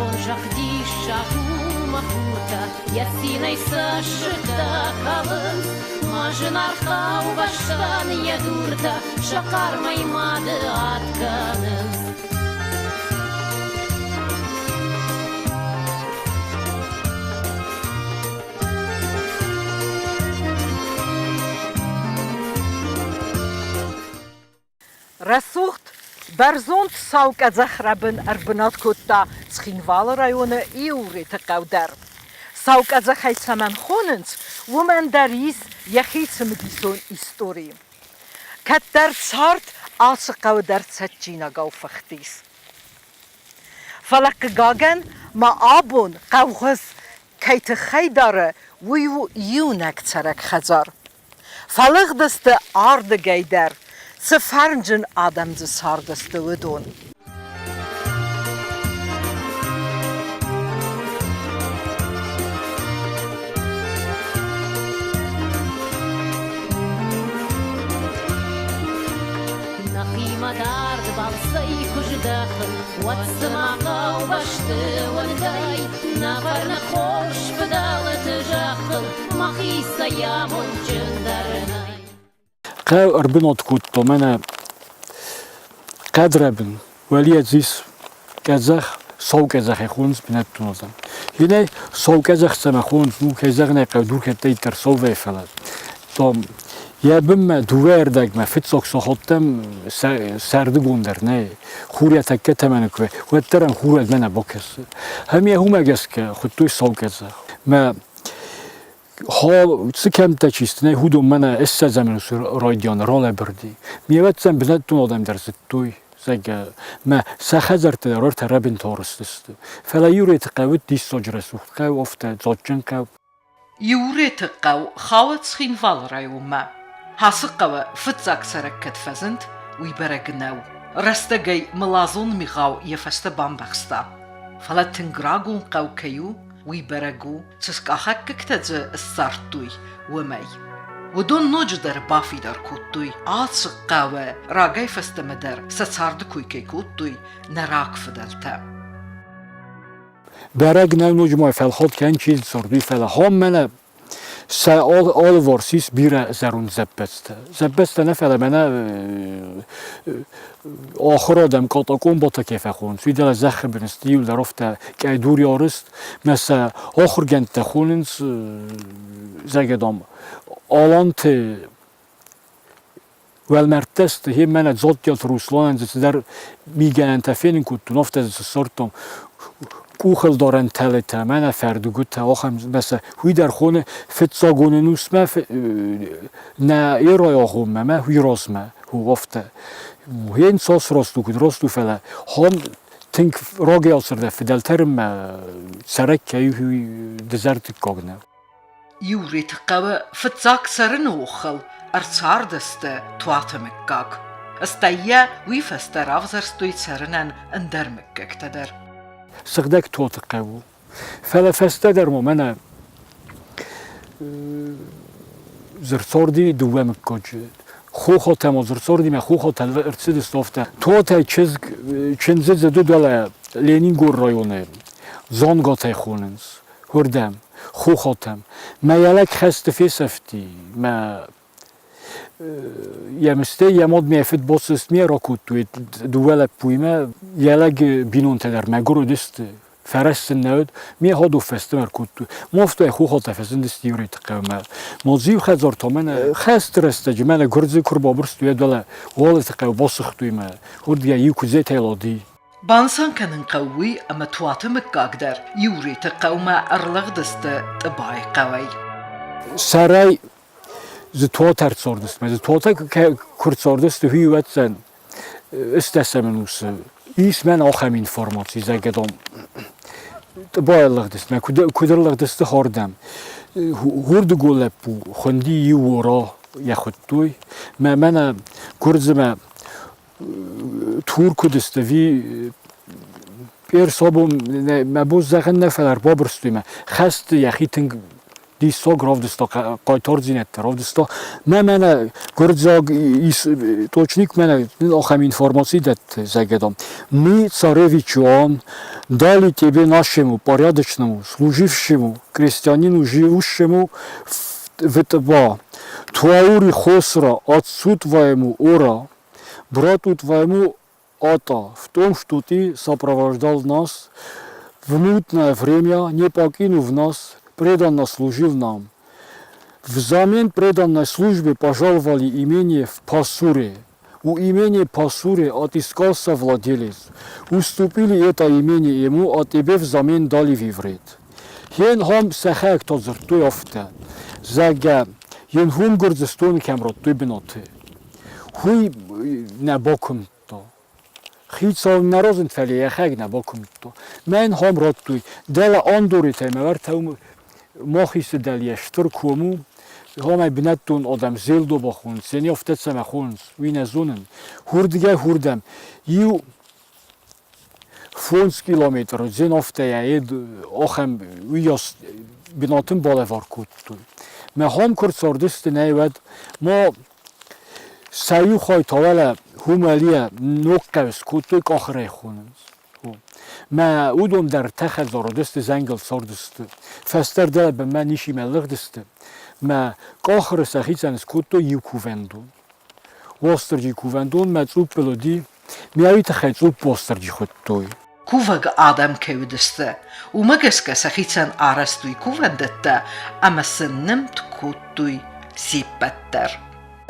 Хӕххон зӕхх диссаг у, мӕ хуртӕ, йӕ цинӕй цӕссыгтӕ кӕлынц. Мӕ зынаргъ хъӕубӕстӕн йӕ дуртӕ сӕ хъармӕй мады ад кӕнынц. Рӕсугъд, бӕрзонд сау къӕдзӕхрӕбын ӕрбынат кодта Цхинвалы районы Иуреты хъӕу дӕр. Сау къӕдзӕхӕй цӕмӕн хонынц, уымӕн дӕр ис йӕхи цымыдисон истори. Кӕддӕр цард ацы хъӕуы дӕр цӕджджинагау фыхтис. Фӕлӕ, хъыгагӕн, ма абон хъӕугъуыз кӕй тыххӕй дары, уый у иунӕг цӕрӕг хӕдзар. Фӕлыгъдысты ардыгӕй дӕр, цы фӕрнджын адӕм дзы цардысты, уыдон. Нӕхимӕ дард балцӕй куы здӕхын, уӕд цыма хъӕубӕсты уӕнгӕй нӕ фӕрны хорз фыдӕлты зӕххыл мӕхицӕй амондджындӕр нӕй. Хъӕу ӕрбынат кодта мӕнӕ хъӕдрӕбын, уӕлийӕ дзис къӕдзӕх, сау къӕдзӕхӕй хонынц бынӕттон адӕм. Инӕй сау къӕдзӕх цӕмӕ хонынц, ну, кӕй зӕгъын ӕй хъӕуы, дуркӕддӕриддӕр саувӕй фӕлӕ. То йӕ бынмӕ дыууӕрдӕгмӕ фыццаг сахаттӕм сӕрдыгон дӕр нӕй. Хур йӕ тӕккӕ тӕмӕны куы уӕддӕр ӕм хур уӕдмӕ нӕ бакӕсы. Ӕм йӕ уымӕ гӕсгӕ хуыдтой сау къӕдзӕх. Мӕ цы кӕмттӕ чи сты, нӕ уыдон мӕнӕ ссӕдзӕм ӕнусы райдианы ралӕбырди. Ме ӕвӕццӕн бынӕттон адӕм дӕр зыдтой, зӕгъгӕ, мӕ сӕ хӕдзӕрттӕ дӕр ӕртӕ рӕбынты арызтысты. Фӕлӕ Иуреты хъӕу уыд диссаджы рӕсугъд хъӕу, афтӕ дзаджджын хъӕу. Иуреты хъӕу хауы Цхинвалы районмӕ. Ацы хъӕуы фыццаг цӕрӕг кӕд фӕзынд, уый бӕрӕг нӕу. Рӕстӕгӕй мылазон мигъау йӕ фӕстӕ бамбӕхста. Фӕлӕ тынг рагон хъӕу кӕй у, уый бӕрӕг у, цы скъахӕггӕгтӕ дзы ссардтой, уымӕй. Уыдон ноджыдӕр бафидар кодтой, ацы хъӕуы рагӕй фӕстӕмӕ дӕр сӕ царды кой кӕй кодтой нӕ рагфыдӕлтӕ. Бӕрӕг нӕу ноджы ма фӕлхат кӕн чи цард, уый, фӕлӕ хом мӕнӕ сӕ алыварс ис бирӕ зӕронд зӕппӕдзтӕ. Зӕппӕдзтӕ нӕ, фӕлӕ мӕнӕ ахуыр адӕм катакомбатӕ кӕй фӕхонынц, уый дӕлӕ зӕххы бын сты, иуылдӕр афтӕ къӕйдур арызт, мӕ сӕ ахуыргӕндтӕ хонынц, зӕгъгӕ, дам, аланты уӕлмӕрдтӕ сты, хе мӕнӕ Дзодтиаты Русланӕн дзы цыдӕр мигӕнӕнтӕ фенын кодтон, афтӕ дзы ссардтон къухылдарӕн тӕлытӕ, мӕнӕ фӕрдугутӕ, ахӕм мӕ уый дӕр хоны фыццагон ӕнусмӕ нӕ эрӕйы агъоммӕ, мӕ уый размӕ, афтӕ. Хен цас раст у, куыд раст у, фӕлӕ хон тынг рагӕй ацырдӕ фыдӕлтӕрынмӕ цӕрӕг кӕй у, уый дызӕрдыггаг нӕу. Иуреты хъӕуы фыццаг цӕрыны охыл ӕрцардысты Туаты мыггаг. Стӕй йӕ уый фӕстӕ равзӕрстой цӕрынӕн ӕндӕр мыггӕгтӕ дӕр. Сыгъдӕг Туаты хъӕу у. Фӕлӕ фӕстӕдӕр ма мӕнӕ дзырдцорди дыууӕ мыггаджы. Хохотӕ ма дзырдцордимӕ Хохотӕ ӕрцыдысты афтӕ. Туатӕй чызг чындзы дзыд уӕлӕ Ленингор районы Зонготӕй хонынц. Уырдӕм, хохотӕм. Мӕ йӕ лӕг хӕсты фесӕфти, мӕ йӕ мыстӕй йӕ мад мӕ фыд боцыст ме ракодтой дыууӕ лӕппуимӕ. Йӕ лӕг бинонтӕ дӕр мӕгуыр уыдысты, фӕрӕз сын нӕ уыд. Ме ходов фӕстӕмӕ ӕркодтой. Мофтӕй хохотӕ фӕзындысты Иуреты хъӕумӕ. Модзиу хӕдзар та мӕнӕ хӕсты рӕстӕджы мӕнӕ гуырдзы куы рбабырстой, уӕд уӕлӕ Уалыты хъӕу басыгътой мӕ уырдыгӕй иу куыдзӕй лади. Банысан кӕнын хъӕуы уый, ӕмӕ Туаты мыггаг дӕр Иуреты хъӕумӕ ӕрлыгъдысты Тъыбайы хъӕуӕй. Сӕрӕй дзы Туатӕ ӕрцардысты, дзы Туатӕ куы рцардысты, уый ӕвӕццӕн ыстӕсӕм ӕнусы. Ис мӕн ахӕм информаци, зӕгъгӕ, дам, Тъыбайы ӕрлыгъдысты, куыд ӕрлыгъдысты хӕрдӕм. Уырдыгон лӕппу хуынди иу Ора, йӕ хуыдтой. Мӕ мӕнӕ гуырдзымӕ Тур куыд сты, ӕви Персобон мӕ бон зӕгъын нӕ, фӕлӕ ӕрбабырстой мӕ. Хӕсты йӕхи тынг Диссаг равдыста, хъайтардзинӕдтӕ равдыста. Мӕ мӕнӕ гуырдзиаг точник мӕнӕ ахӕм информаци дӕтты, зӕгъӕдам. Мы царевич Иоанн дали тебе нашему порядочному, служившему крестьянину, живущему в Тба, Туаури Хосра, отцу твоему Ора, брату твоему Ата, в том, что ты сопровождал нас в мутное время, не покинув нас, преданно служил нам. Взамен преданной службы пожаловали имение в Пасуре. У имени Пасуре отыскался владелец. Уступили это имение ему, а тебе взамен дали виврет. Йен хом сӕхӕгтӕ дзырдтой афтӕ, зӕгъгӕ, йын уым Гуырдзыстоны кӕм радтой бынаты, уый нӕ бакуымдта. Хицау нӕ разынд, фӕлӕ йӕхӕг нӕ бакуымдта. Мӕн хом радтой, дӕлӕ андоритӕй мӕ уӕртӕ уым махисы дӕлйӕ стыр ком у, хомӕй бынӕттон адӕм Зелдоба хонынц, йе не афтӕ цӕмӕ хонынц, уый нӕ зонын. Хурдыгӕй хурдӕм иу 5 километры дзенофтӕйӕ ахӕм уыйас бынатын балӕвар кодтой. Мӕ хом куы рцардысты нӕ уӕд ма сӕ иу хай та уӕлӕ Хумӕлийӕ ног хъӕу скодтой къахырӕй хонынц. Мӕ уыдон дӕр ӕртӕ хӕдзары уыдысты, зӕнгыл цардысты. Фӕстӕр дӕр бынмӕ ничимӕ лыгъдысты. Мӕ къахыры сӕхицӕн скодтой иу кувӕндон. Уастырджи кувӕндонмӕ цъуппыл уыди, Миауи тыххӕй цъупп Уастырджи хуыдтой. Кувӕг адӕм кӕй уыдысты, уымӕ гӕсгӕ сӕхицӕн арӕзтой кувӕндӕттӕ ӕмӕ сын нымд кодтой се ппӕт дӕр.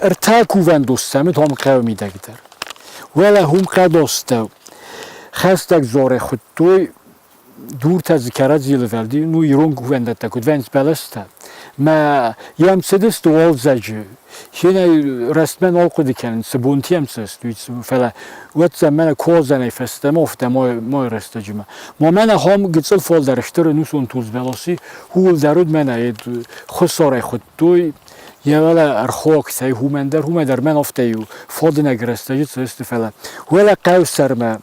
Ӕртӕ кувӕндон сӕм уыд хъӕуы мидӕг дӕр. Уӕлӕ уым хъӕдостӕ хӕстӕг дзуарӕй хуыдтой, дуртӕ дзы кӕрӕдзийыл ӕвӕрд, ну, ирон кувӕндӕттӕ куыд вӕййынц бӕлӕстӕ. Мӕ йӕм цыдысты уалдзӕджы. Хинӕй рӕстмӕ нал хъуыды кӕнын, цы бонты йӕм цыдысты, уый, фӕлӕ уӕд сӕ мӕнӕ кодзӕнӕй фӕстӕмӕ афтӕ мой рӕстӕджымӕ. Ма мӕнӕ хом гыццыл фалдӕр стыр ӕнусон тулдз бӕласи, ууыл дӕр уыд мӕнӕ хуыцарӕй хуыдтой, йӕ уӕлӕ ӕрхуагтӕй уымӕн дӕр, уымӕй дӕр мӕн афтӕ-иу фадынӕг рӕстӕджы цыдысты, фӕлӕ уӕлӕ хъӕуы сӕрмӕ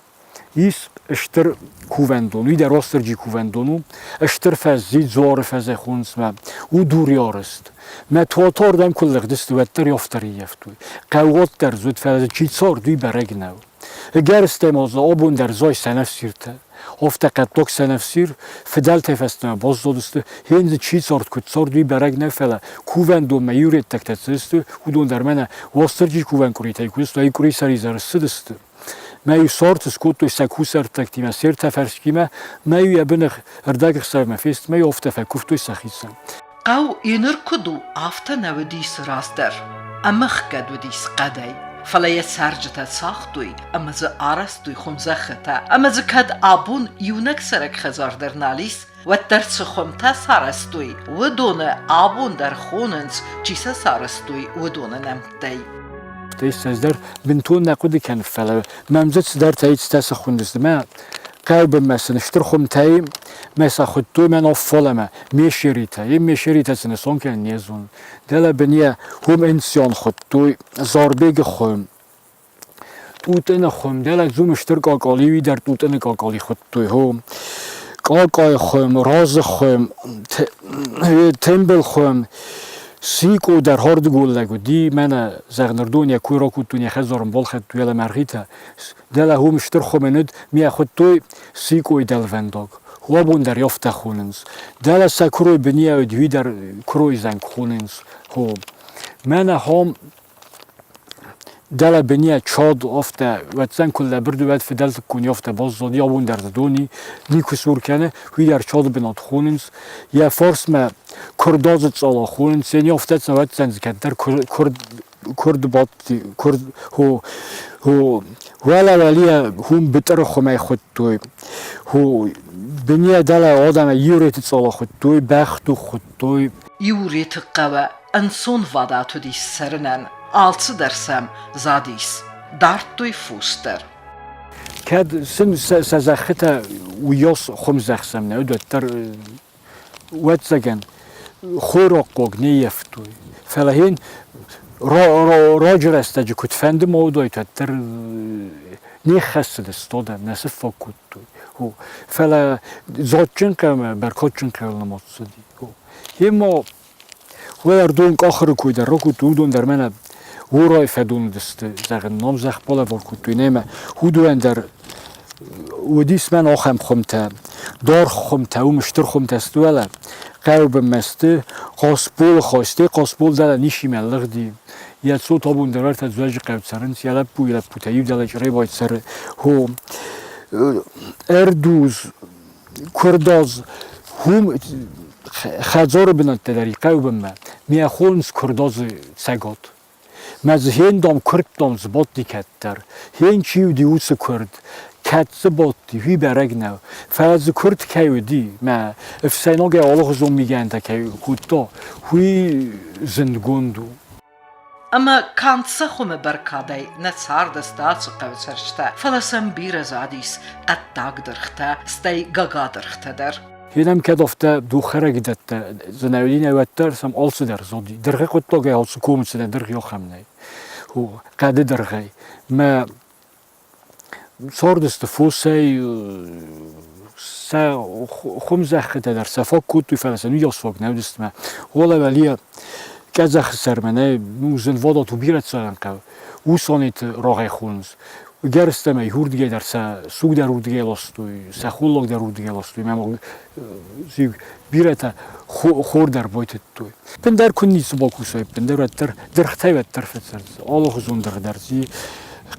ис стыр кувӕндон, уый дӕр Уастырджи кувӕндон у, стыр фӕз, дзуары фӕзӕй хонынц мӕ, у дурӕрыст. Мӕ туатардӕм куы лыгъдысты, уӕддӕр афтӕ рыййӕфтой. Хъӕууат дӕр дзы уыд, фӕлӕ дзы чи цард, уый бӕрӕг нӕу. Ӕгӕрыстӕй ма дзы абон дӕр зайы сӕнӕфсиртӕ. Афтӕ хъӕддаг сӕнӕфсир фыдӕлтӕй фӕстӕмӕ баззадысты, хен дзы чи цард, куыд цард, уый бӕрӕг нӕу, фӕлӕ кувӕндонмӕ иу реттӕгтӕ цыдысты, уыдон дӕр мӕнӕ Уастырджи кувӕн къуыритӕй куы уыдысты, ай къуырисӕризӕр ссыдысты. Мӕ-иу сорты скодтой сӕ кусӕрттӕгтимӕ, се ртӕ фӕрскимӕ, мӕ-иу йӕ быны ӕрдӕгӕхсӕвмӕ фест, мӕ-иу афтӕ фӕкуывтой сӕхицӕн. Хъӕу еныр куыд у, афтӕ нӕ уыдис раздӕр. Ӕмӕхгӕд уыдис хъӕдӕй, фӕлӕ йӕ цӕрджытӕ цагътой ӕмӕ дзы арӕзтой хуымзӕххытӕ, ӕмӕ дзы кӕд абон иунӕг цӕрӕг хӕдзар дӕр нал ис, уӕддӕр цы хуымтӕ сарӕзтой, уыдоны абон дӕр хонынц, чи сӕ сарӕзтой, уыдоны нӕмттӕй. Стӕй дӕр бынтон нӕ хъуыды кӕны, фӕлӕ мӕм дзы цыдӕртӕ цытӕ цы хуындысты. Мӕ хъӕубынмӕ сын стыр хуымтӕй мӕ сӕ хуыдтой мӕ ноффолӕмӕ мешеритӕ. Им мешеритӕ цы нысан кӕнын не зонын. Дӕлӕ бынйӕ уым ӕнцион хуыдтой Зарбегы хуым. Тъутъыны хуым, дӕлӕ дзум стыр къакъали, уый дӕр тъутъыны къакъали хуыдтой, хо. Къакъайы хуым, разы хуым, тембыл хуым, Сикъо дӕр хӕрдыгон лӕг уыди, мӕнӕ зӕгънырдон йӕ кой ракодтон, йӕ хӕдзарӕн балхӕдтой уӕлӕ мӕргъитӕ. Дӕлӕ уым стыр хуымы ныд, мӕ хуыдтой Сикъойы дӕлвӕндаг. Абон дӕр афтӕ хонынц. Дӕлӕ сӕ куырой бынийӕ уыд, уый дӕр куыройы зӕнг хонынц. Хо. Мӕнӕ хом Дӕлӕ бынийӕ чод афтӕ уӕддзӕн куы лӕбырд уӕд фыдӕлтыккон афтӕ баззад, абон дӕр дзы дон и, никуы сур кӕны, уый дӕр чоды бынат хонынц. Йӕ фарсмӕ куырдадзы цъала хонынц, йе афтӕ ӕвӕццӕн дзы кӕддӕр куырд куырд бадти, куырд хо хо уӕлӕ уӕлийӕ хум бытъыры хуымӕй хуыдтой. Хо бынийӕ дӕлӕ адӕмӕй иуреты цъала хуыдтой, бӕхдух хуыдтой. Иуреты хъӕуы ӕнцонвадат уыдис цӕрынӕн, алцыдӕр сӕм задис, дардтой фос дӕр. Кӕд сын сӕ зӕххытӕ уыйас хуымзӕхх сӕм нӕ уыд, уӕддӕр, ӕвӕццӕгӕн, хойрагхъуаг не ййӕфтой. Фӕлӕ йын раджы рӕстӕджы куыдфӕнды ма уыдаид, уӕддӕр не ххӕссыдысты адӕм, нӕ цы фаг кодтой. Фӕлӕ дзаджджын хъӕумӕ, бӕркадджын хъӕуыл нымад цыди. Йемӕ. Уӕд ӕрдон къахыры кой дӕр ракодтой, уыдон дӕр мӕнӕ Урай фӕдон уыдысты, зӕгъын, ном зӕхх балӕвар кодтой немӕ. Уыдонӕн дӕр уыдис мӕн ахӕм хуымтӕ, даргъ хуымтӕ, уым стыр хуымтӕ сты уӕлӕ. Хъӕуы бынмӕ сты, Хъасболы хай, стӕй Хъасбол дӕлӕ ничимӕ лыгъди. Йӕ цот абон дӕр ӕртӕ Дзуӕджыхъӕуы цӕрынц, йӕ лӕппуйы лӕппутӕ иу дӕлӕ Чъребайы цӕры. Хо, ӕрдуз, куырдадз, уым хӕдзары бынӕттӕ дӕр и хъӕуы бынмӕ. Мӕ хонынц куырдадзы цӕгат. Мӕ дзы хендом куырдтон дзы бадти кӕддӕр. Хен чи уыди, уыцы куырд. Кӕд дзы бадти, уый бӕрӕг нӕу. Фӕлӕ дзы куырд кӕй уыди, мӕ ӕфсӕйнагӕй алыгъуызон мигӕнӕнтӕ кӕй кодта, уый зындгонд у. Ӕмӕ канд сӕ хуымы бӕркадӕй нӕ цардысты ацы хъӕуы цӕрджытӕ, фӕлӕ сӕм бирӕ задис хъӕддаг дыргътӕ, стӕй гагадыргътӕ дӕр. Фенӕм, кӕд афтӕ духӕрӕг дӕттӕ зынӕуди нӕ, уӕддӕр сӕм алцыдӕр зоди. Дыргъы хъуыддагӕй алцы комы цыдӕр дыргъ ахӕм нӕй. Хъӕды дыргъӕй. Мӕ цардысты фосӕй, сӕ хуымзӕххытӕ дӕр сӕ фаг кодтой, фӕлӕ сӕ уыйас фаг нӕ уыдысты. Мӕ уӕлӕ къӕдзӕхы сӕрмӕ нӕ ну зынвадат у бирӕ цӕрӕн хъӕу. Усонеты рагъӕй хонынц. Гӕрзтӕмӕ уырдыгӕй дӕр сӕ суг дӕр уырдыгӕй ластой, сӕ холлаг дӕр уырдыгӕй ластой. Мӕ бирӕтӕ хор дӕр байтыдтой. Ӕппындӕр куы ницы бакусай, ӕппындӕр уӕддӕр дыргътӕй уӕддӕр фӕцӕрдз. Алыхуызон дыргъ дӕр зи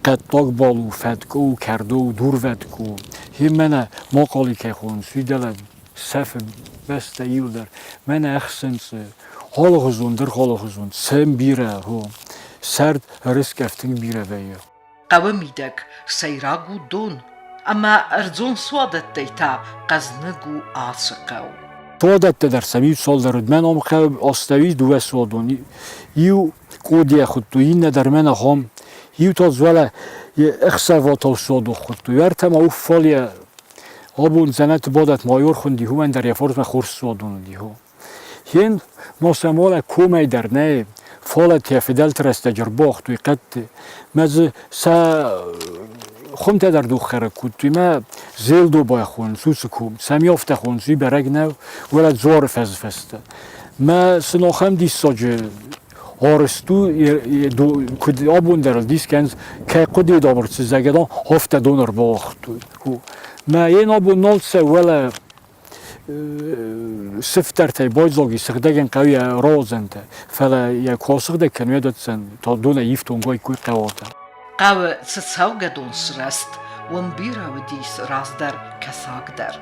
хъӕддаг бал у, фӕткъуы у, кӕрдо у, дурвӕткъуы у. Хе мӕнӕ махъали кӕй хонынц, уый дӕлӕ сӕфы бӕстӕ иуылдӕр. Мӕнӕ ӕхсынцъы, алыхуызон дыргъ алыхуызон, сӕм бирӕ, хо. Сӕрд ӕрыскъӕф тынг бирӕ вӕййы. Хъӕуы мидӕг сӕйраг у дон, ӕмӕ ӕрдзон суадӕттӕй та хъӕзныг у ацы хъӕу. Суадӕттӕ дӕр сӕм иу цалдӕр уыд. Мӕ ном хъӕуы астӕуис дыууӕ суадони. Иу къодийӕ хуыдтой, иннӕ дӕр мӕн ахӕм. Иу та дзуӕлӕ ӕхсӕватау суадон хуыдтой. Ӕртӕ ма уффалйӕ абон дзӕнӕты бадӕт майор хуынди, уымӕн дӕр йӕ фарсмӕ хорз суадон уыди. Хен носӕмолӕ комӕй дӕр нӕй, фӕлӕ те фыдӕлты рӕстӕджы ӕрбахтой хъӕдты. Мӕ дзы сӕ хуымтӕ дӕр духхӕрӕг кодтой, мӕ Зелдобай хонынц уыцы ком. Цӕми афтӕ хонынц, уый бӕрӕг нӕу, уӕлӕ дзуары фӕзы фӕстӕ. Мӕ сын ахӕм диссаджы арӕзт у, куыд абон дӕр ыл дис кӕнынц, кӕй хъуыдыйы дам ӕрцыд, зӕгъгӕ, афтӕ дон ӕрбауагътой. Мӕ йын абон нал цӕуы, уӕлӕ сыфтӕртӕй байдзаг и сыгъдӕгӕн хъӕуы йӕ рауадзӕнтӕ, фӕлӕ йӕ куы асыгъдӕг кӕной, уӕд та донӕй ифтонгӕй куы хъӕуатӕ. Хъӕуы цы цӕугӕдон сырӕзт, уым бирӕ уыдис раздӕр кӕсаг дӕр.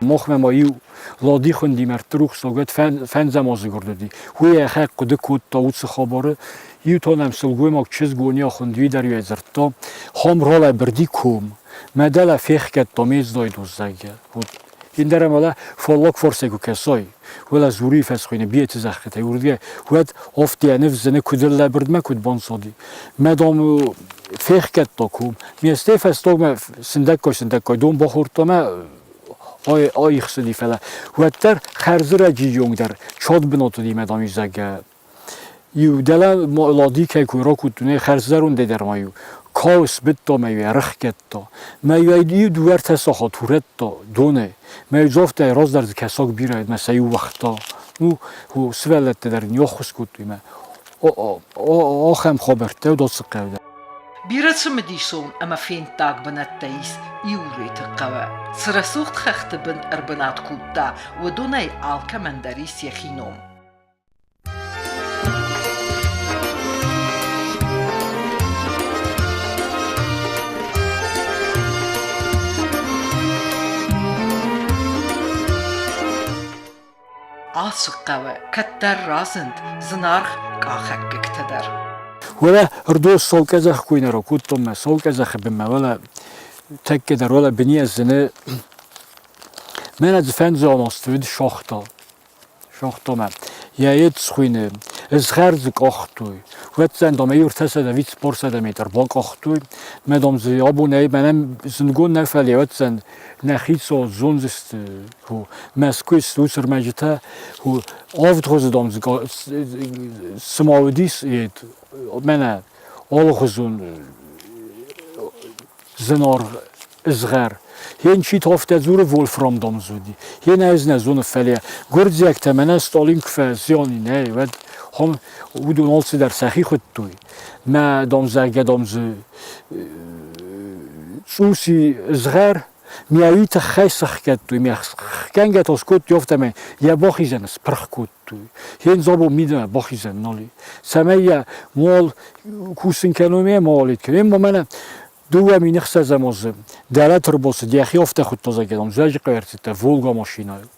Махмӕ ма иу Лади хуынди мӕрдты рухсагӕд фӕндзӕм азы гуырд уыди. Уый йӕхӕ хъуыды кодта уыцы хабары. Иу та нӕм сылгоймаг чызг Оня хуынд, уый дӕр йӕ дзырдта, Хом ралӕбырди ком, мӕ дӕлӕ фехгӕдта ме здайдоз, зӕгъгӕ. Ендӕр ӕмӕ фаллаг фарсӕй куы кӕсай, уӕлӕ Зурийы фӕсхойны Биеты зӕххытӕй уырдыгӕй, уӕд афтӕ йӕ ныфс зыны, куыд лӕбырдмӕ куыд банцади. Мӕ, дам, фехгӕдта ком. Ме стӕй фӕстагмӕ сындӕггай-сындӕггай дон бахордта мӕ аихсыди, фӕлӕ уӕддӕр хӕрзрӕджы онг дӕр чод бынат уыди, мӕ, дам, зӕгъгӕ. Иу дӕлӕ Лади кӕй кой ракодтон, хӕрззӕрондӕй дӕр ма-иу кау сбыдта мӕ-иу ӕрӕхгӕдта. Мӕ-иу ӕй иу дыууӕ-ӕртӕ сахат урӕдта донӕй. Мӕ-иу дзофтӕй раздӕр дзы кӕсаг бирӕ уыд, мӕ сӕ-иу уагъта. Ну, сывӕллӕттӕ дӕр не ххуыс кодтой мӕ. Ахӕм хабӕрттӕ уыд ацы хъӕуы дӕр. Бирӕ цымыдисон ӕмӕ фенддаг бынӕттӕ ис Иуреты хъӕуы. Цы рӕсугъд хӕхты бын ӕрбынат кодта, уыдонӕй алкӕмӕн дӕр ис йӕхи ном. Ацы хъӕуы кӕддӕр разынд зынаргъ къахӕггӕгтӕ дӕр. Уӕлӕ ӕрдоз саукъӕдзӕх куы нӕ ракодтон мӕ саукъӕдзӕхы бынмӕ, уӕлӕ тӕккӕ дӕр уӕлӕ быни ӕз зыны. Мӕнӕ дзы фӕндзӕм азты уыд шахта. Загъта йӕ йед схуыйны, ызгъӕр дзы къахтой. Уӕддзӕн, дам, ӕй ӕртӕсӕдӕ ӕви цыппарсӕдӕ метр бакъахтой. Мӕ, дам, дзы абон ӕй мӕнӕн зындгонд нӕ фӕлӕ ӕвӕццӕн нӕхи цот зондзысты. Мӕскуыйы сты уыцы ӕрмӕджытӕ. Авд хуызы, дам, дзы цыма уыдис йед, мӕнӕ алыхуызон зынаргъ ызгъӕр. Йе нчи афтӕ дзуры Вольфрам дам дзуди. Йе нӕ ӕз нӕ зоны, фӕлӕ гуырдзиӕгтӕ мӕнӕ Сталин куы фӕзиан и, нӕ, уӕд Хом уыдон алцыдӕр сӕхи хуыдтой. Мӕ, дам, зӕгъгӕ, дам, дзы цъуси згъӕр мӕ уый тыххӕй сӕхгӕдтой, мӕ хгӕнгӕ та скодтой, афтӕмӕй йӕ бахизӕны спырх кодтой. Хен забон мидӕмӕ бахизӕн нал и. Цӕмӕй йӕ мал кусын кӕной ме мал кӕной. Ма мӕнӕ 2006 азы дӕлӕ Тырбосы йӕхи афтӕ хуыдта, зӕгъгӕ, дам, Дзӕуджыхъӕуы ӕрцыдтӕ Волга машинӕйыл.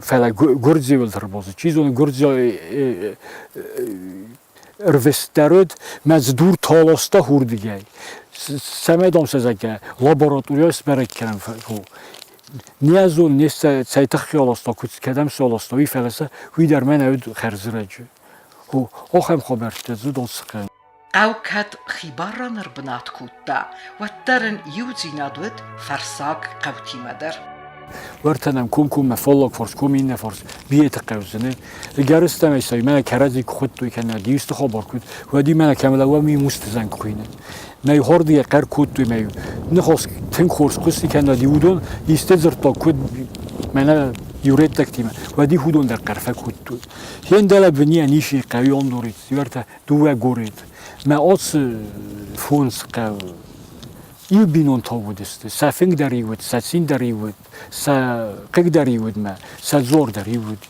Фӕлӕ Гуырдзиуыл Тырбосы, чи зоны, Гуырдзиуы ӕрвыстдӕр уыд, мӕ дзы дур таласта хурдыгӕй. Цӕмӕй, дам, сӕ зӕгъгӕ, лабораторийӕ сбӕрӕг кӕнӕм. Не зон, не цӕй тыххӕй аласта, куыд кӕдӕм сӕ аласта, уый, фӕлӕ сӕ уый дӕр мӕнӕ уыд хӕрзрӕджы. Ахӕм хабӕрттӕ дзы уыд алцыхъӕн. Хъӕу кӕд хибар ран ӕрбынат кодта, уӕддӕр ын иудзинад уыд фӕрсаг хъӕутимӕ дӕр. Уӕртӕ нӕм комкоммӕ фаллаг фарс, ком иннӕ фарс Биеты хъӕу зыны. Ӕгӕрыстӕмӕй сӕ мӕнӕ кӕрӕдзи куы хуыдтой кӕнӕ исты хабар куыд, уӕд-иу мӕнӕ кӕм лӕууӕм, уый мусты зӕнг хуыйны. Мӕ хордыйӕ хъӕр кодтой мӕ ныхас тынг хорз хъуысти кӕнӕ уыдон исты дзырдта куыд мӕнӕ иуреттӕгтимӕ, уӕд-иу уыдон дӕр хъӕр фӕкодтой. Хендӕлӕ бынийӕн ис и хъӕуон дурит, уӕртӕ дыууӕ горӕт. Мӕ ацы фондз хъӕуы иу бинонтӕ уыдысты, сӕ фынг дӕр иу уыд, сӕ цин дӕр иу уыд, сӕ хъыг дӕр иу уыд мӕ, сӕ дзор дӕр иу уыд.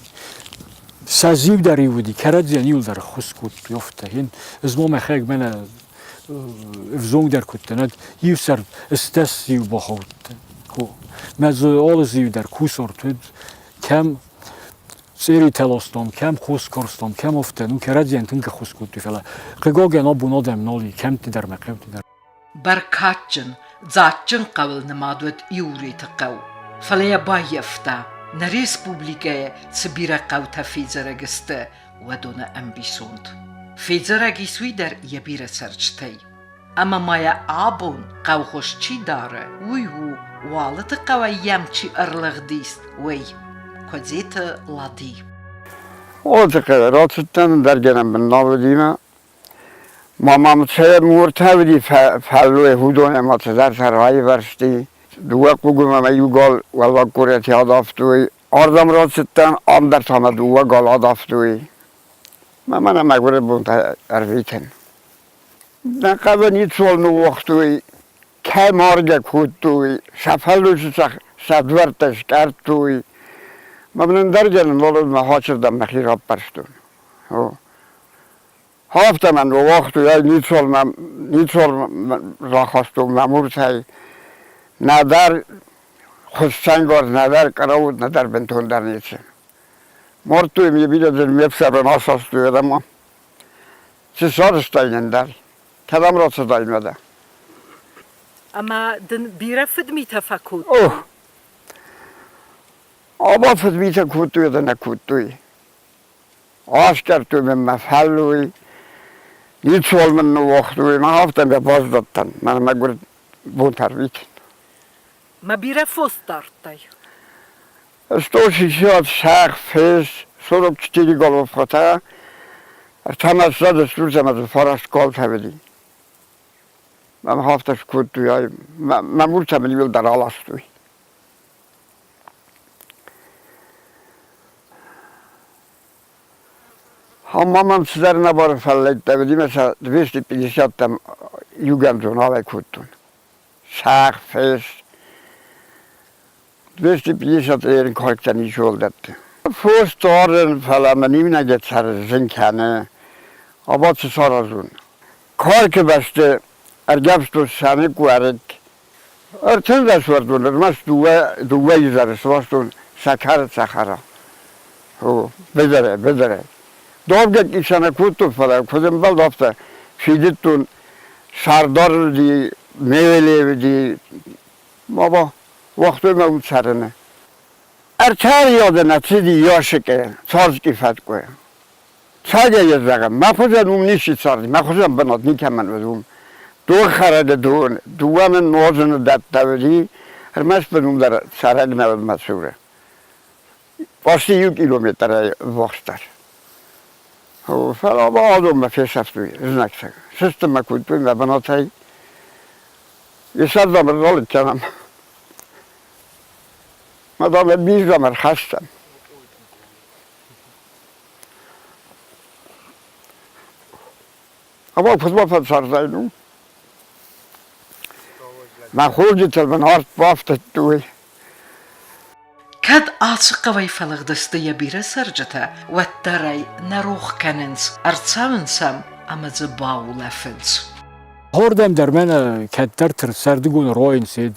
Сӕ зиу дӕр иу уыди, кӕрӕдзийӕн иуылдӕр ӕххуыс кодтой афтӕ. Ӕз ма мӕхӕг мӕнӕ ӕвзонгдӕр куыдтӕн, уӕд иу сӕр стӕс зиу бахаудтӕн. Мӕ дзы алы зиу дӕр кусарт уыд, кӕм цъеритӕ ластам, кӕм хос карстам, кӕм афтӕ, ну кӕрӕдзийӕн тынг ӕххуыс кодтой, фӕлӕ хъыгагӕн абон адӕм нал и, кӕмтты дӕр мӕ хъӕуты дӕр. Бӕркадджын, дзаджджын хъӕуыл нымад уыд Иуреты хъӕу, фӕлӕ йӕ баййӕфта, нӕ республикӕйы цы бирӕ хъӕутӕ федзӕрӕг сты, уыдоны ӕмбисонд. Федзӕрӕг ис уый дӕр йӕ бирӕ цӕрджытӕй. Ӕмӕ ма йӕ абон хъӕухос чи дары, уый у, Уалыты хъӕуӕй йӕм чи ӕрлыгъдис, уый, Куыдзеты Лади. Уалыты хъӕуӕй рацыдтӕн, бӕргӕ мын нал уыди мӕ. Ма мӕм цы муртӕ уыди фӕллой, уыдон ӕмӕ цыдӕртӕ раивӕрзти. Дыууӕ хъугы мӕ иу гал уӕллаг горӕты адавтой. Ардӕм рацыдтӕн, ам дӕр та мӕ дыууӕ гал адавтой. Мӕ мӕнӕ мӕгуыры бонтӕ ӕрвитын. Нӕ хъӕуы ницуал ныууагътой, кӕй маргӕ кодтой, сӕ фӕллойы сӕ дуӕрттӕ скъӕрдтой. Мӕ мын ӕндӕр гӕнӕн нал уыд, мӕ хачырдӕм мӕхи раппӕрстон. Афтӕ мӕ ныууагътой, ай ницуал ницуал рахастон мӕ муртӕй. Нӕдӕр хуыссӕнгарз, нӕдӕр къарауд, нӕдӕр бынтондӕр ницы. Мардтой ме бирӕ ме фсӕрӕн асастой адӕммӕ. Цы сарӕзтай ӕндӕр? Кӕдӕм рацыдаин уӕдӕ? Ӕмӕ дын бирӕ фыдмитӕ фӕкодтой? Ох! Аба фыдмитӕ кодтой ӕдӕ нӕ кодтой. Аскъӕрдтой мын мӕ фӕллой, ницуал мын ныууагътой, мӕ афтӕ мӕ баздадтӕн, мӕ мӕгуыр бонтӕ рвитын. Мӕ бирӕ фос дардтай? 160 сӕгъ, фес, 44 головкатӕ, ӕртӕмӕссӕдз стуртӕмӕ фараст галтӕ уыди. Мӕм афтӕ скодтой, ай мӕ муртӕ мын иуылдӕр аластой. Ма мӕм цыдӕр нӕбары фӕллӕйттӕ уыди, мӕ сӕ 250-тӕм иугӕндзон ауӕй кодтон. Сӕгъ, фес, 250 ерын корктӕ ничиуал дӕтты. Фос дарын, фӕлӕ мын иунӕгӕй цӕрын зын кӕны. Абон цы саразон? Коркы бӕсты ӕргӕвстон сӕныкк уӕрыкк. 13 уӕрдон ӕрмӕст дыууӕ изӕры сластон сӕкӕры цӕхӕра. О, быдырӕй, быдырӕй. Давгӕ кисӕ нӕ кодтон, фӕлӕ куыд ӕмбӕлд, афтӕ фидыдтон. Сӕрдар уыди, меле уыди, Баба, уагътой мӕ уым цӕрыны. Ӕртӕ нӕ цыди ящикы царзки фӕткъуы. Цӕгӕй йӕ зӕгъӕм, мӕ хуызӕн уым ничи царди, мӕ хуызӕн бынат никӕмӕн уыд уым. Донхӕрӕджы дон, дыууӕ мын нуазыны дӕттӕ уыди, ӕрмӕст мын уым дӕр цӕрӕг нӕ уыд мӕ цуры. Почти иу километрӕй ввахсдӕр. Фӕлӕ адонмӕ фесӕфтой знӕгтӕ. Сыстынмӕ кодтой мӕ бынатӕй. Исӕрдӕм ӕрзалыг кӕнӕм. Мадам бирӕм ӕрхастам. Ӕмӕ куыдмӕ фӕцардаин уым? Мӕ хурджытыл мын арт бафтыдтой. Кӕд ацы хъӕуӕй фӕлыгъдысты йӕ бирӕ цӕрджытӕ, уӕддӕр ӕй нӕ рох кӕнынц, ӕрцӕуынц ӕм ӕмӕ дзы баулӕфынц. Хордӕм дӕр мӕнӕ кӕддӕрты сӕрдыгон ройын цыд.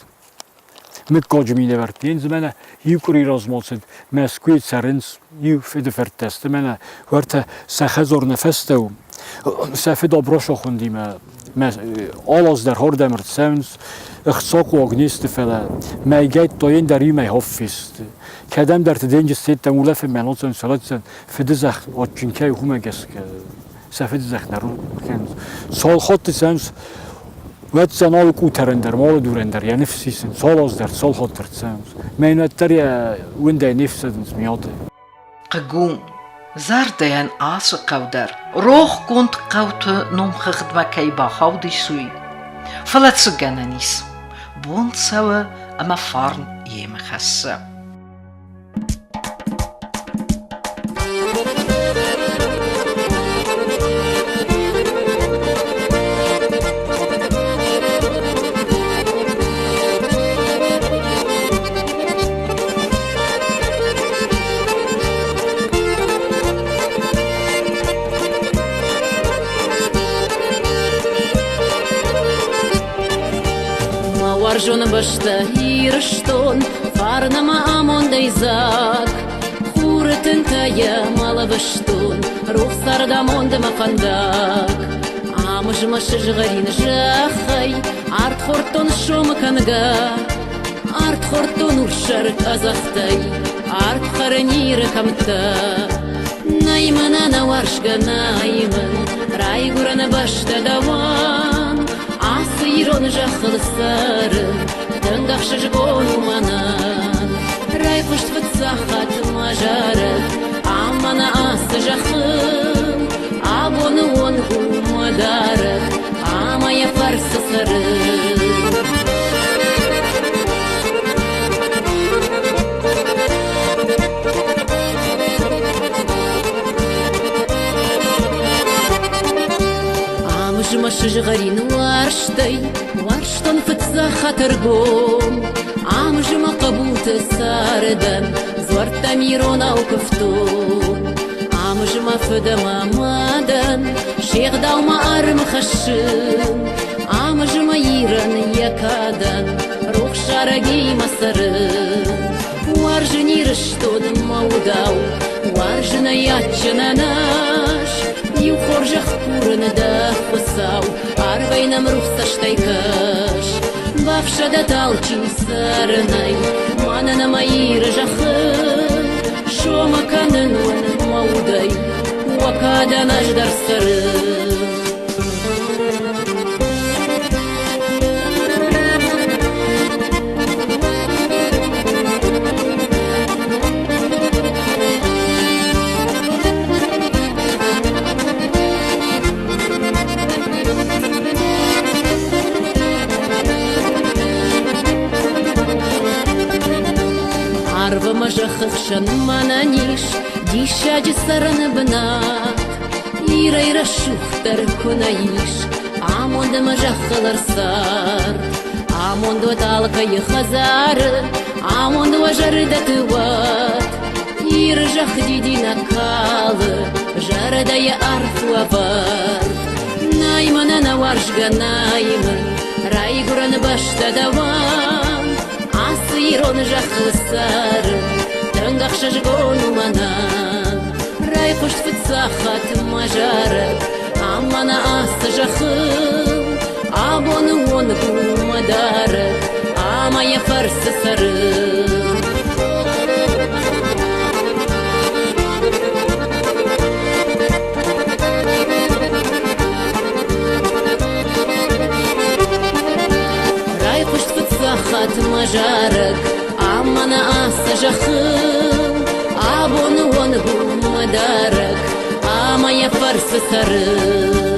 Мыггаджы минӕвӕртты йын дзы мӕнӕ иу къуыри размӕ цыд Мӕскуыйы цӕрынц иу фыды фырттӕ сты мӕнӕ уӕртӕ сӕ хӕдзар нӕ фӕстӕ у. Сӕ фыд Абросо хуынди мӕ мӕ алаз дӕр хордӕм ӕрцӕуынц, ӕхцахъуаг не сты, фӕлӕ мӕйгӕйттӕ йын дӕр иумӕ хоффисты. Кӕдӕмдӕрты денджыз федтам улӕфынмӕ ноцӕн сӕлӕтдзӕн фыдызӕхх адджын кӕй у, уымӕ гӕсгӕ сӕ фыдызӕхх нӕ кӕнынц. Цал хатты цӕуынц, уӕд сӕ нал къутӕрӕн дӕр, малы дурӕн дӕр йӕ ныфс исын, цал аз дӕр, цал хатты ӕрцӕуынц. Мӕн уӕддӕр йӕ уындӕй не фсӕдынц миаты. Хъыг у, зӕрдӕйӕн ацы хъӕу дӕр рохгонд хъӕуты номхыгъдмӕ кӕй бахаудис, уый. Фӕлӕ цы гӕнӕн ис? Бон цӕуы ӕмӕ фарн йемӕ хӕссы. Мӕ уарзон бӕстӕ Ирыстон, фарн ӕмӕ амондӕй дзаг. Хуры тынтӕ йӕ мӕлӕвӕстон, рухс цардамонд ӕмӕ фӕндаг. Ам змӕ сызгъӕрин зӕххӕй ард хордтон сомы кӕнгӕ. Ард хордтон урссӕр къӕдзӕхтӕй, ард хӕрын Иры кӕмттӕ. Нӕй мын ӕнӕуарзгӕ, нӕй мын райгуырӕн бӕстӕ дӕуӕн. Ацы ирон зӕххыл цӕрын тынг ӕхсызгон у мӕнӕн. Райхъуыст фыццаг хатт мӕ зарӕг, ам мӕнӕ ацы зӕххыл. Абоны онг у мӕ дарӕг, ӕмӕ йӕ фӕрцы цӕрын. Ам змӕ сызгъӕрин уарзтӕй уарзтон фыццаг хатыргом. Ам зымӕ хъӕбулты цардӕн дзуӕрттӕм иронау куывтон. Ам зымӕ фыд ӕмӕ мадӕн се гъдаумӕ арм хӕссын. Ам зымӕ Ирӕн йӕ кадӕн рухс зарӕгимӕ цӕрын. Уарзын Ирыстон мӕ удау, уарзын ӕй адджын ӕнас. Иу хорзӕх курын дӕ, Хуыцау, арвӕй нӕм рухс цӕстӕй кӕс. Бафсӕдӕт алчи цӕрынӕй, мӕнӕн ӕмӕ Иры зӕххыл. Сомы кӕнын уын мӕ удӕй, уӕ кадӕн ӕз дӕр цӕрын. Арвы мӕ зӕххы хсӕн мӕнӕн ис диссаджы цӕрӕны бынат. Ирӕй рӕсугъддӕр куы нӕ ис, амонд ӕмӕ зӕххыл ӕрцард. Амонд уӕд алкӕйы хӕдзары, амонд уӕ зӕрдӕты уӕд. Иры зӕхх дидинӕг калы, зӕрдӕйы арф уӕвӕрд. Нӕй мӕнӕ нӕуарзгӕ, нӕй мын райгуырӕн бӕстӕ дӕуӕн. Ацы ирон зӕххыл цӕрын тынг ӕхсызгон у мӕнӕн. Райхъуыст фыццаг хатт мӕ зарӕг, ам мӕнӕ ацы зӕххыл. Абоны онг у мӕ дарӕг, ӕмӕ йӕ фӕрцы цӕрын. Райхъуыст фыццаг хатт мӕ зарӕг, ам мӕнӕ ацы зӕххыл. Абоны онг у мӕ дарӕг, ӕмӕ йӕ фӕрцы цӕрын.